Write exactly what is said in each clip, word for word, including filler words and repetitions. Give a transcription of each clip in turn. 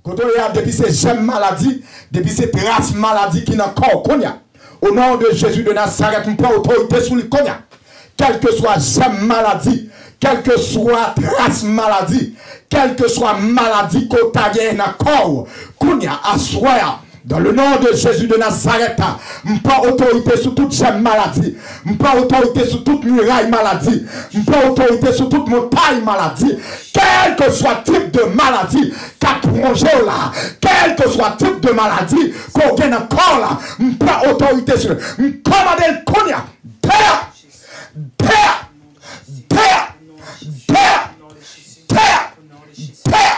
Kote w ye a, depi se jèm maladi, depi se tras maladi ki nan kò w kounye a. O non de Jezi de Nazarèt, m pran otorite sou li kounye a. Kèlkeswa jèm maladi, kèlkeswa tras maladi, kèlkeswa maladi ke w ta genyen nan kò w, kounye a, aswè a, dans le nom de Jésus de Nazareth, m pran otorite sou tout jèm maladi, m pran otorite sou tout miray maladi, m pran otorite sou tout montay maladi, kèlkeswa tip de maladi k ap wonje w la, kèlkeswa tip de maladi ke w gen nan kò w la, m pran otorite sou li, m kòmande l kounye a, dèyè, dèyè, dèyè, dèyè, dèyè, dèyè,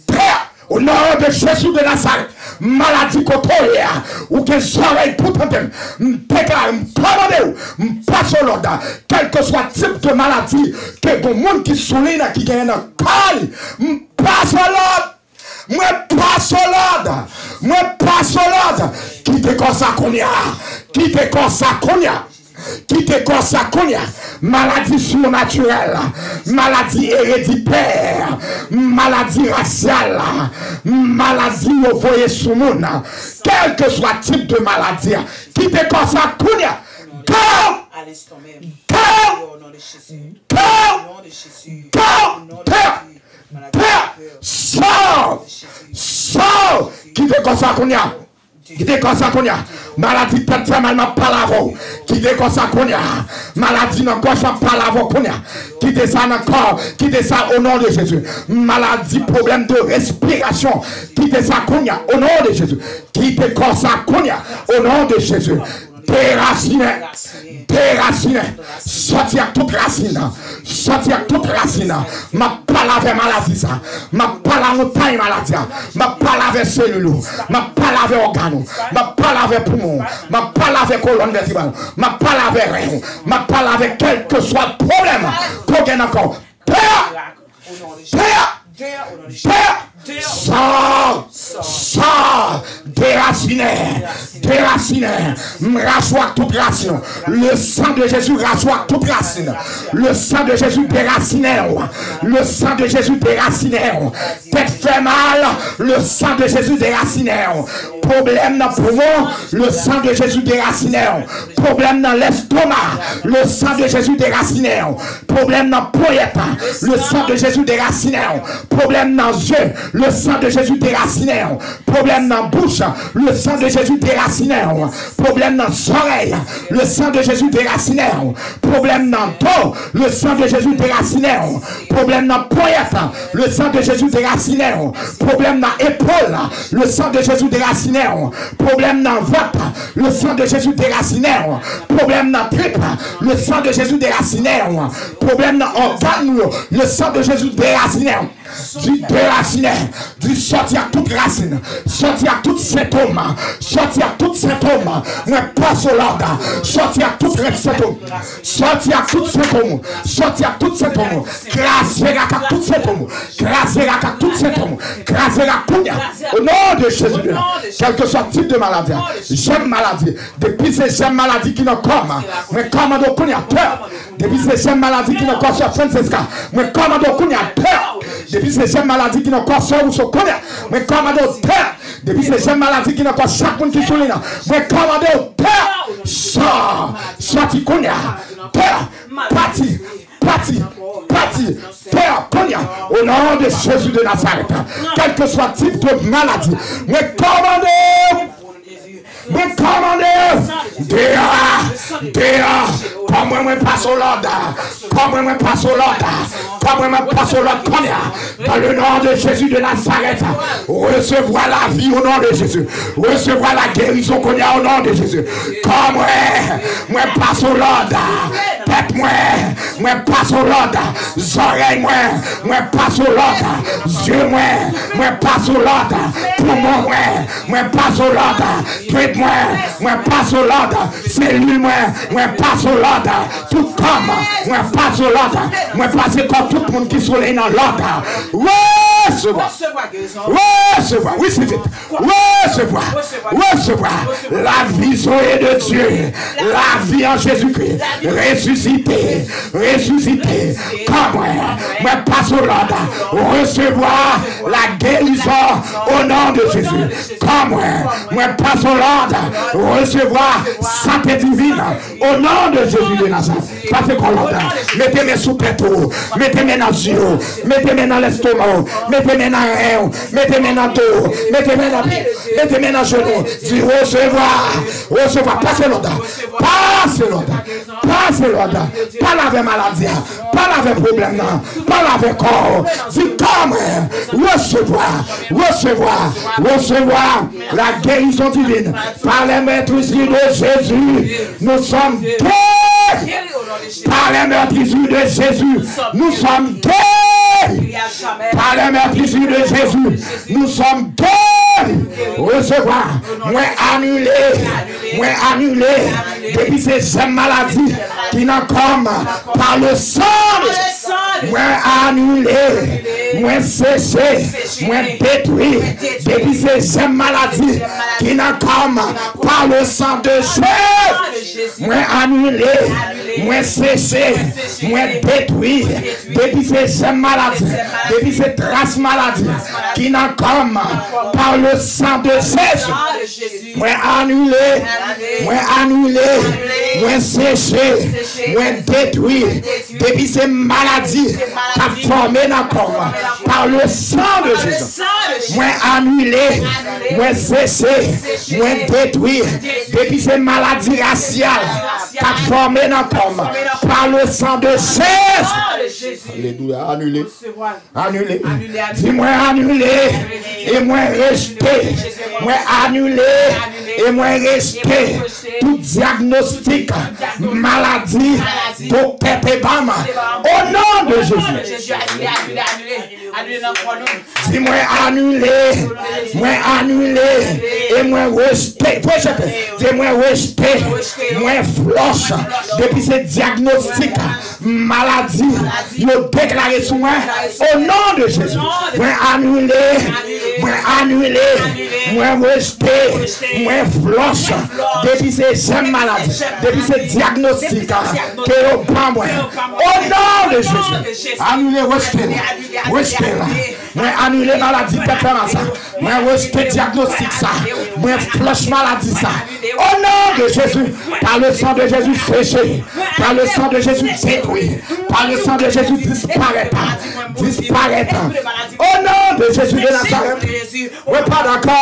dèyè. O non de Jezi de Nazarèt, maladi kote w ye a, ou gen zòrèy pou tande m, m deklare, m kòmande w, m pase w lòd, kèlkeswa tip de maladi ke gon moun ki sou li nan ki genyen nan kò li, m pase w lòd. Mwen pase w lòd. Mwen pase w lòd. Kite kò sa kounye a. Kite kò sa kounye a. Kite kò sa kounye a. Maladi sinatirèl. Maladi ereditè. Maladi rasyal. Maladi yo voye sou moun. Kèlkeswa tip de maladi a. Kite kò sa kounye a. Go! Go! Go! Go! Dèyè! Sò! Sò! Kite kò sa kounye a. Kite kò sa kounye a. Maladi tèt fè mal, m ap pale avè w. Kite kò sa kounye a. Maladi nan gòj, m ap pale avè w kounye a. Kite sa nan kò. Kite sa o non de Jezi. Maladi, pwoblèm de respirasyon. Kite sa kounye a. O non de Jezi. Kite kò sa kounye a. O non de Jezi. Derasinen. Derasinen. Sòti ak tout rasin. Sòti ak tout rasin. M ap pale avè maladi sa. M ap pale a montay maladi a. M ap pale avè selil ou. M ap pale avè ògàn ou. M ap pale avè poumon ou. M ap pale avè kolòn vètebral. M ap pale avè ren ou. M ap pale avè kèlkeswa pwoblèm ke w gen nan kò w. Dèyè! Dèyè! Dèyè! Sò! Sò! Derasinen! Derasinen! M rache w ak tout rasin. Le sang de Jésus rache w ak tout rasin. Le sang de Jésus derasinen w. Le sang de Jésus derasinen w. Tèt fè mal, le sang de Jésus derasinen w. Pwoblèm nan poumon, le sang de Jésus derasinen w. Pwoblèm nan lèstoma, le sang de Jésus derasinen w. Pwoblèm nan ponyèt, le sang de Jésus derasinen w. Pwoblèm nan zye, le sang de Jésus derasinen w. Pwoblèm nan bouch, le sang de Jésus derasinen w. Pwoblèm nan zòrèy, le sang de Jésus derasinen w. Pwoblèm nan do, le sang de Jésus derasinen w. Pwoblèm nan ponyèt, le sang de Jésus derasinen w. Pwoblèm nan epòl, le sang de Jésus derasinen w. Pwoblèm nan vant, le sang de Jésus derasinen w. Pwoblèm nan trip, le sang de Jésus derasinen w. Pwoblèm nan ògàn nou yo, le sang de Jésus derasinen w. Di derasinen, di sòti ak tout rasin, sòti ak tout sentòm, sòti ak tout sentòm. Mwen pase w lòd, sòti ak tout sentòm, sòti ak tout sentòm, sòti ak tout sentòm. Kraze rak ak tout sentòm, kraze rak ak tout sentòm, kraze rak kounye a. O non de Jezi de Nazarèt, kèlkeswa tip de maladi, jèm maladi, depi se jèm maladi ki nan kò m, mwen kòmande w kounye a, dèyè. Depi se jèm maladi ki nan kò sè Francesca, mwen kòmande w kounye a, dèyè. Depi se jèm maladi ki nan kò sè Rousseau kounye a, mwen kòmande w, dèyè. Depi se jèm maladi ki nan kò chak moun ki sou liy nan, mwen kòmande w, dèyè. Sò, sòti kounye a, dèyè. Pati, pati, pati, dèyè kounye a. O non de Jezi de Nazarèt, kèlkeswa tip de maladi, mwen kòmande w. Mwen kòmande w, dèyè, dèyè. Kò mwen, mwen pase w lòd. Kò mwen, mwen pase w lòd. Kò mwen, mwen pase w lòd kounye a. Dans le nom de Jésus de Nazareth, resevwa lavi o non de Jezi. Resevwa la guérison kounye a o non de Jezi. Kò mwen, mwen pase w lòd. Tèt mwen, mwen pase w lòd. Zòrèy mwen, mwen pase w lòd. Zye mwen, mwen pase w lòd. Pou Poumon mwen, mwen pase w lòd. Trip mwen, mwen pase w lòd. Selil mwen, mwen pase w lòd. Tout kò m, mwen pase w lòd. Mwen pase kò tout moun ki sou liy nan lòd. Resevwa. Resevwa. Wi, si vit. Resevwa. Resevwa. La vie Zoé de Dieu. La vie en Jésus-Christ. Resisite. Resisite. Kò mwen, mwen pase w lòd. Resevwa la guérison au nom de Jésus. Kò mwen, mwen pase w lòd. Resevwa sante divin au nom de Jésus de Nazareth. Pase kò lòd. Mete men sou tèt ou. Mete men nan zye w. Mete men nan lèstomak ou. Mete men nan ren w. Mete men nan do w. Mete men nan pye. Mete men nan jenou. Di resevwa. Resevwa. Pase lòd. Pase lòd. Pase lòd. Pale avè maladi a. Pale avè pwoblèm nan. Pale avè kò w. Di kò mwen. Resevwa. Resevwa. Resevwa. La guérison divine. Par les meurtrissures de Jésus, nous sommes guéris. Par les meurtrissures de Jésus, nous sommes guéris. Par les meurtrissures de Jésus, nous sommes guéris. Resevwa. Mwen anile. Mwen anile. Depi se jèm maladi ki nan kò m, par le sang de Jésus. Mwen anile. Mwen seche. Mwen detwi. Depi se jèm maladi ki nan kò m, par le sang de Jésus. Mwen anile. Mwen seche. Mwen detwi. Depi se jèm maladi. Depi se tras maladi ki nan kò m, par le sang de Jésus. Mwen anile. Mwen anile. Mwen seche. Mwen detwi. Depi se maladi k ap fòme nan kò m, par le sang de Jésus. Mwen anile. Mwen seche. Mwen detwi. Depi se maladi rasyal k ap fòme nan kò m, par le sang de Jésus. Alelouya. Anile. Anile. Di mwen anile. E mwen rejte. Mwen anile. E mwen rejte tout dyagnostik maladi doktè te ban m. O non de Jezi. Di mwen anile. Mwen anile. E mwen rejte. Rejte. Di mwen rejte. Mwen flòch. Depi se dyagnostik maladi yo deklare sou mwen, o non de Jezi, mwen anile, mwen anile, mwen rejte, mwen flòch. Depi se jèm maladi, depi se dyagnostik ke yo ban mwen, o non de Jezi, anile, rejte l, rejte l. Mwen anile maladi tèt fè mal sa. Mwen rejte dyagnostik sa. Mwen flòch maladi sa. O non de Jezi, par le sang de Jésus, séché. Par le sang de Jésus, détruit. Par le sang de Jésus, disparaît. Disparaît. O non de Jezi de Nazarèt. Mwen pa dakò.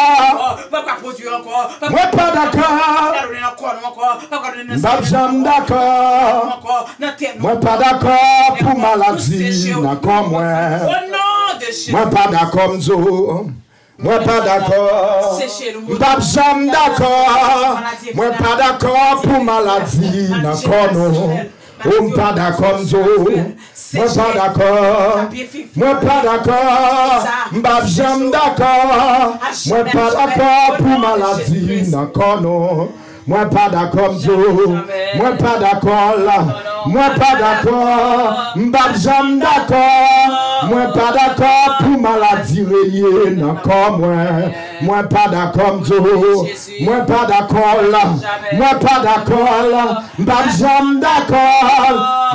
Mwen pa dakò. M p ap janm dakò. Mwen pa dakò pou maladi nan kò mwen. Mwen pa dakò, m di w. Mwen pa dakò. M p ap janm dakò. Mwen pa dakò pou maladi nan kò nou. O, m pa dakò, m di w. Mwen pa dakò. Mwen pa dakò. M p ap janm dakò. Mwen pa dakò pou maladi nan kò nou. Mwen pa dakò, m di w. Mwen pa dakò la. Mwen pa dakò. M p ap janm dakò. Mwen pa dakò pou maladi renye nan kò mwen. Mwen pa dakò, m di w. Mwen pa dakò la. Mwen pa dakò la. M p ap janm dakò.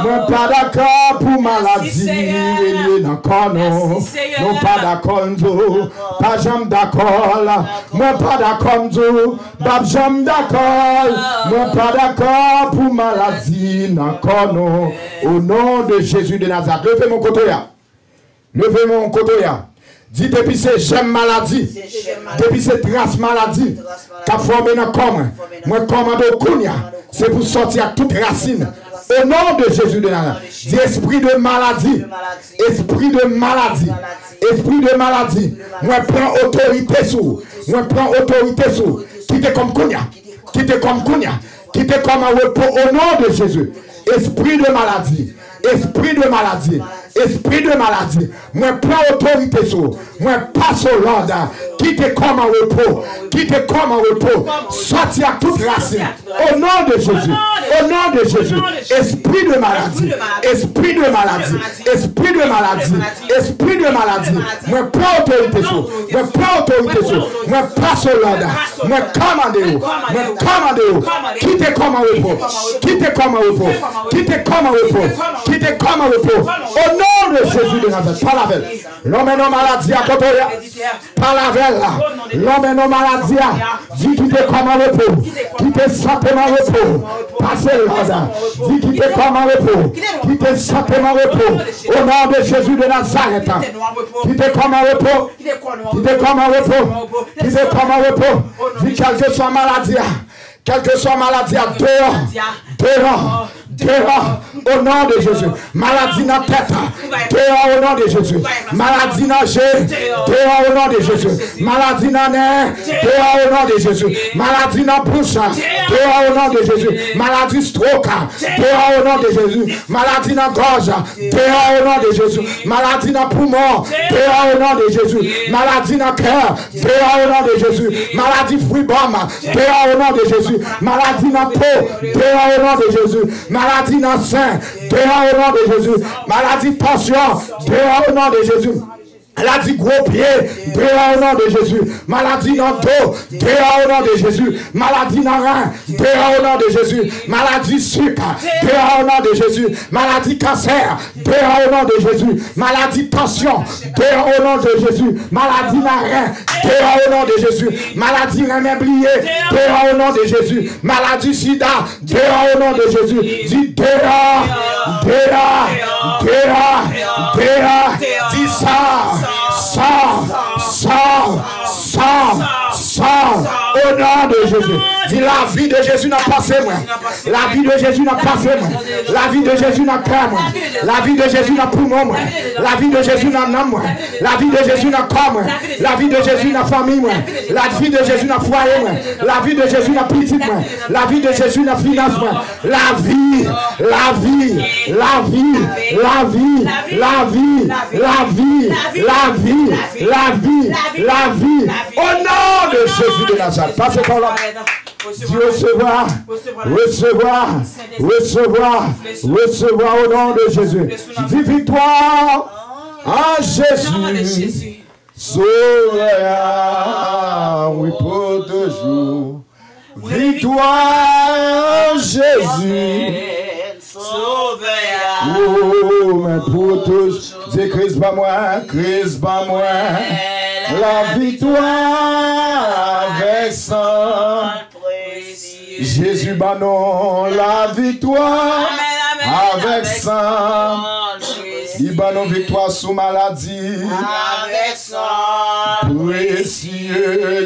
Mwen pa dakò pou maladi renye nan kò nou. Nou pa dakò, m di w. Pa janm dakò la. Mwen pa dakò, m di w. M p ap janm dakò. Mwen pa dakò pou maladi nan kò nou. O non de Jezi de Nazarèt. Leve men w kote w ye a. Leve men w kote w ye a. Di depi se jèm maladi. Depi se tras maladi k ap fòme nan kò mwen. Mwen kòmande w kounye a. Se pou sòti ak tout rasin. O non de Jezi de Nazarèt. Di espri de maladi. Espri de maladi. Espri de maladi. Mwen pran otorite sou ou. Mwen pran otorite sou ou. Kite kò m kounye a. Kite kò m kounye a. Kite kò m an repo o non de Jezi. Espri de maladi. Espri de maladi. Espri de maladi. Mwen pran otorite sou ou. Mwen pase w lòd. Kite kò m an repo. Kite kò m an repo. Sòti ak tout rasin. Au nom de Jésus. Au nom de Jésus. Esprit de maladie. Esprit de maladie. Esprit de maladie. Esprit de maladie. Mwen pran otorite sou. Mwen pran otorite sou. Mwen pase lòd. Mwen kòmande w. Mwen kòmande w. Kite kò m an repo. Kite kò m an repo. Kite kò m an repo. Kite kò m an repo. Au nom de Jésus de Nazareth. Pale avè l. Lòm e non maladi a kote w ye a. Pale avè l. Lòm e non maladi a. Di kite kò m an repo. Kite sante m an repo. Pase lòd. Di kite kò m an repo. Kite sante m an repo. Au nom de Jésus de Nazareth. Kite kò m an repo. Kite kò m an repo. Kite kò m an repo. Di kèlkeswa maladi a. Kèlkeswa maladi a, deyò, deyò, deyò, au nom de Jésus. Maladi nan tèt, deyò, au nom de Jésus. Maladi nan je, deyò, au nom de Jésus. Maladi nan nen, deyò, au nom de Jésus. Maladi nan bouch, deyò, au nom de Jésus. Maladi stroke, deyò, au nom de Jésus. Maladi nan gòj, deyò, au nom de Jésus. Maladi nan poumon, deyò, au nom de Jésus. Maladi nan kè, deyò, au nom de Jésus. Maladi fribòm, deyò, au nom de Jésus. Maladi nan po, deyò, au nom de Jésus. Maladi nan sen, deyò, au nom de Jésus. Maladi tansyon, deyò, au nom de Jésus. Maladi gwo pye, deyò, au nom de Jésus. Maladi nan do, deyò, au nom de Jésus. Maladi nan ren, deyò, au nom de Jésus. Maladi sik, deyò, au nom de Jésus. Maladi kansè, deyò, au nom de Jésus. Maladi tansyon, deyò, au nom de Jésus. Maladi nan ren, deyò, au nom de Jésus. Maladi renmen bliye, deyò, au nom de Jésus. Maladi sida, deyò, au nom de Jésus. Di deyò, deyò, deyò, deyò. Di sa, sa, sa, sa, sa. Au nom de Jésus. Di lavi de Jésus nan panse mwen. Lavi de Jésus nan panse mwen. Lavi de Jésus nan kè mwen. Lavi de Jésus nan poumon mwen. Lavi de Jésus nan nanm mwen. Lavi de Jésus nan kò mwen. Lavi de Jésus nan fanmi mwen. Lavi de Jésus nan fwaye mwen. Lavi de Jésus nan pitit mwen. Lavi de Jésus nan finans mwen. Lavi, lavi, lavi, lavi, lavi, lavi, lavi, lavi, lavi. Au nom de Jésus de Nazareth. Pase pa la. Di resevwa, resevwa, resevwa, resevwa au nom de Jésus. Di viktwa an Jezi. Sovè a, wi, pwoteje w. Viktwa an Jezi. Sovè a. O, men pwoteje. Di Kris ban mwen, Kris ban mwen. Laviktwa avèk san. Jezi ban nou laviktwa avèk san. Li ban nou viktwa sou maladi. Avèk san presye.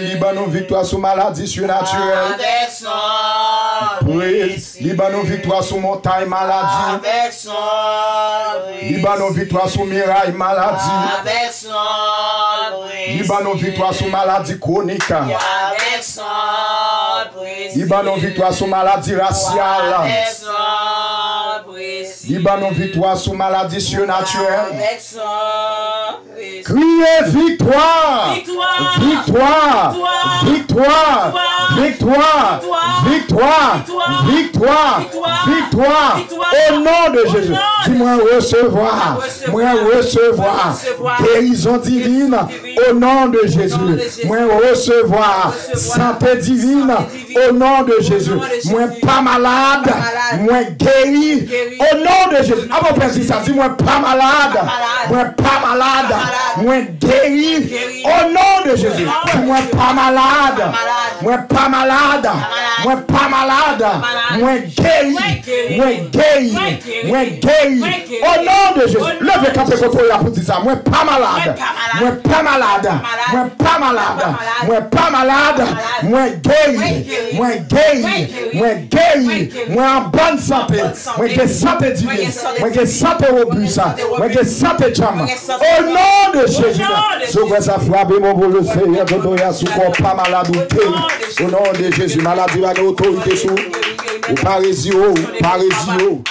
Li ban nou viktwa sou maladi sinatirèl. Avèk san presye. Li ban nou viktwa sou montay maladi. Avèk san presye. Li ban nou viktwa sou miray maladi. Avèk san presye. Li ban nou viktwa sou maladi kwonik. Avèk san presye. Li ban nou viktwa sou maladi rasyal. Avèk san presye. Li ban nou viktwa sou maladi sinatirèl. Avèk san presye. Kriye viktwa! Viktwa! Viktwa! Viktwa! Viktwa! Viktwa! Au nom de Jésus. Di mwen resevwa. Mwen resevwa. Gerizon divin. Au nom de Jésus. Mwen resevwa. Sante divin. Au nom de Jésus. Mwen pa malad. Mwen geri. Au nom de Jésus. Avan w pèdi sa, di mwen pa malad. Mwen pa malad. Mwen geri. Au nom de Jésus. Di mwen pa malad. Mwen pa malad. Mwen pa malad. Mwen geri. Mwen geri. Mwen geri. Au nom de Jésus. Leve kanpe kote w la pou di sa. Mwen pa malad. Mwen pa malad. Mwen pa malad. Mwen pa malad. Mwen geri. Mwen geri. Mwen geri. Mwen an bòn sante. Mwen gen sante divin. Mwen gen sante robis. Mwen gen sante djanm. Au nom de Jésus. Si w kwè sa, frape men w pou le Seigneur, kote w ye a, si w kwè w pa malad, ou geri. Au nom de Jésus. Maladi pa gen otorite sou ou. Ou pa rezire w. Ou pa rezire w.